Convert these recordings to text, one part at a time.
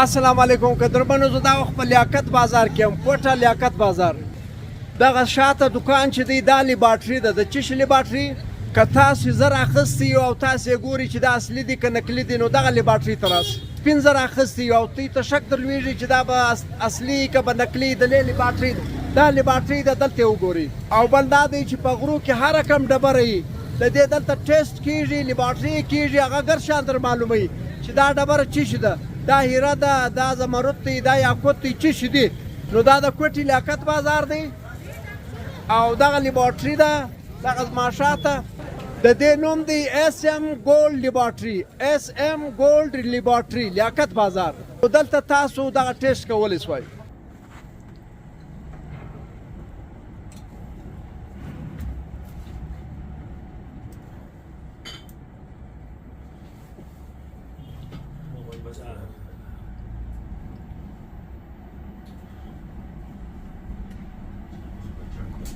السلام علیکم قدرمنو، زه دا وخت په لیاقت بازار کې یم، کوټه لیاقت بازار. دغه شاته دکان چې دی دا لیبارټري ده. د چی شي لیبارټري؟ که تاسو زر اخیستي یو او تاسو یې ګوري چې دا اصلي دي که نقلي دي، نو دغه لیبارټري ته راسئ. سپین زر اخیستي یو او تی ته شک درلوېږي چې دا به اصلي که به نقلي، د لې لیبارټري ده، دا لیبارټري ده، دلته یې وګورئ. او بل دا دی چې په غرو کې هر رقم ډبره وي، د دې دلته ټیسټ کیږي، لیبارټري یې کیږي، هغه ګر شان در معلوموي چې دا ډبره چی شي ده، دا هیره ده، دا زمرد دی، دا یاقوت دی، چی شي دي. نو دا د کوټې لیاقت بازار دی او دغه لیبارټري ده، دغه زما شاته. د دې نوم دی ایس ایم ګولډ لیبارټري، ایس ایم ګولډ لیبارټري، لیاقت بازار. نو دلته تاسو دغه ټیسټ کولی شوئ.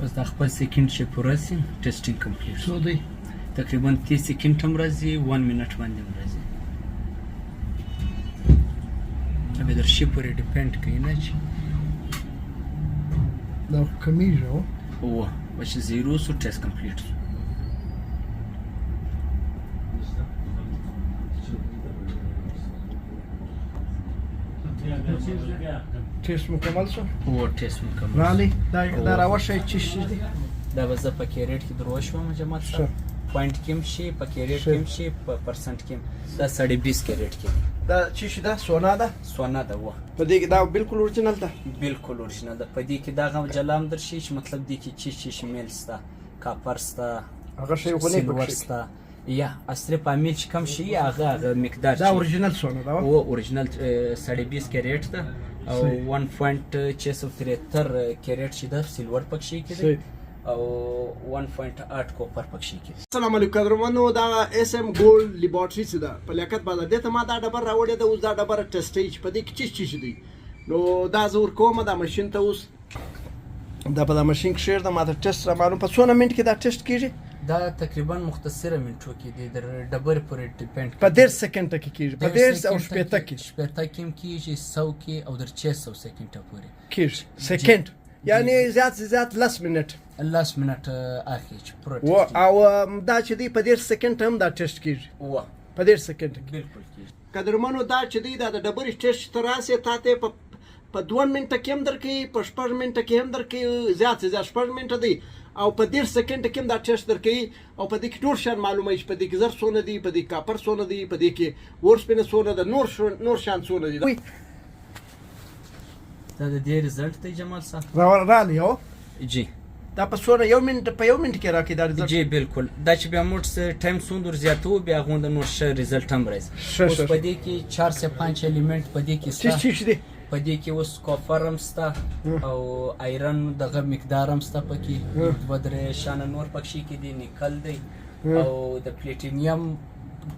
اوس دا خپل سیکنډ چې پوره سي، ټیسټینګ کمپلیټ. څو دی؟ تقریبا 30 سیکنډ هم راځي، 1 منټ باندې هم راځي. به در شي پورې ډیپند کوي نه چې دا خو کمیږي. او بس زیرو سو، ټیسټ کمپلیټ سو. ټیسټ مکمل شو. او ټیسټ مکمل. رالی دا دا راوښیي چې شي دی. دا به زه په کیریټ کې دروښوم جماعت صاحب. پوینټ کې هم شي، په کیریټ کې هم شي، په پرسنټ کې هم. دا 20.5 کیریټ کې دی. دا چې شي دا سونا ده؟ سونا ده و. په دې کې دا بالکل اورجینل ده؟ بالکل اورجینل ده. په دې کې دا غم جلام درشي چې مطلب دې کې چې چې شمیل سته، کاپر سته، هغه شی خو نه سیلور پکښې. سته، یا اصلي فامیل چې کم شي هغه هغه مقدار. دا اورجینل سونا ده؟ او اورجینل 20.5 کیریټ ده او 1.673 کیریټ چې ده سیلور پکښې کې دی او 1.8 کوپر پکښې کې. السلام علیکم قدرمنو، دا ایس ایم ګولډ لیبارټري چې ده په لیاقت بازار، دې ته ما دا ډبره راوړې ده. اوس دا ډبره ټیسټوي چې په دې کې څه شي دی. نو دا زه ورکوم دا ماشین ته. اوس دا په دا ماشین کې کښېږده، ما ته ټیسټ را معلوم. په څونه منټ کې دا ټیسټ کېږي؟ دا تقریبا مختصره منټو کې دی، د ډبرې پورې ډیپند. په 30 سیکنډ کې کېږي، په 30 او 60 کې. 60 کې هم کېږي، 100 کې او در 600 سیکنډ پورې کېږي. سیکنډ یعنی زیات زیات 10 منټ. 10 منټ اخلي چې پوره. و او دا چې دی په 30 سیکنډ هم دا ټیسټ کېږي؟ و. په 30 سیکنډ کې؟ بالکل کېږي. قدرمنو، دا چې دی دا د ډبرې ټیسټ ته راسې، تا ته په 2 منټه کې هم درکوي، په 6 منټه کې هم درکوي، زیات زیات 6 منټه دی، او په 30 سیکنډ کې هم دا ټیسټ درکوي. او په دې کې ټول شیان معلوموي چې په دې کې زر څونه دي، په دې کې کاپر څونه دي، په دې کې ورسپنه څونه ده، نور شیان څونه دي. دا د دې رزلټ دی جمال صاحب. رالی هو. جی. دا په څونه یو منټ، په یو منټ کې راکې دا رزلټ؟ جی بالکل. دا چې بیا موږ ټایم څوند ور زیاتو، بیا غونډه نور ښه رزلټ هم راځي. اوس په دې کې 4 سه 5 الیمنټ په دې کې شته. څه دي؟ په دې کې اوس کوپر هم شته او آیرن دغه مقدار هم شته پکې، دوه درې شانه نور پکې کې دي، نیکل دی او د پلیټینیم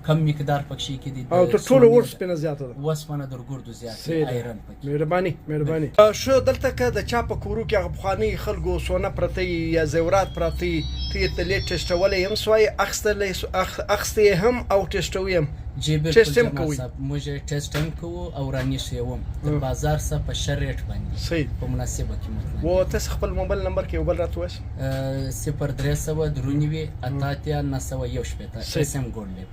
کم مقدار پکې کې دي. او تر ټولو اوسپنه زیاته ده. اوسپنه در ګردو زیاته، آیرن پکې. مهرباني مهرباني. شو دلته که د چا په کورو کې هغه پخواني خلکو سونه پرته یا زیورات پراته، ته یې تلې ټیسټولی هم سوای، اخیستې هم او ټیسټوي هم؟ جی بالکل جمال صاحب، موږ ټیسټ هم کوو او رانیسو یې هم د بازار څخه په ښه ریټ باندې، په مناسبه قیمت باندې. و تاسو خپل موبایل نمبر کې یو بل راته ووایاست. 0300 93 88 961، ایس ایم ګولډ لیب.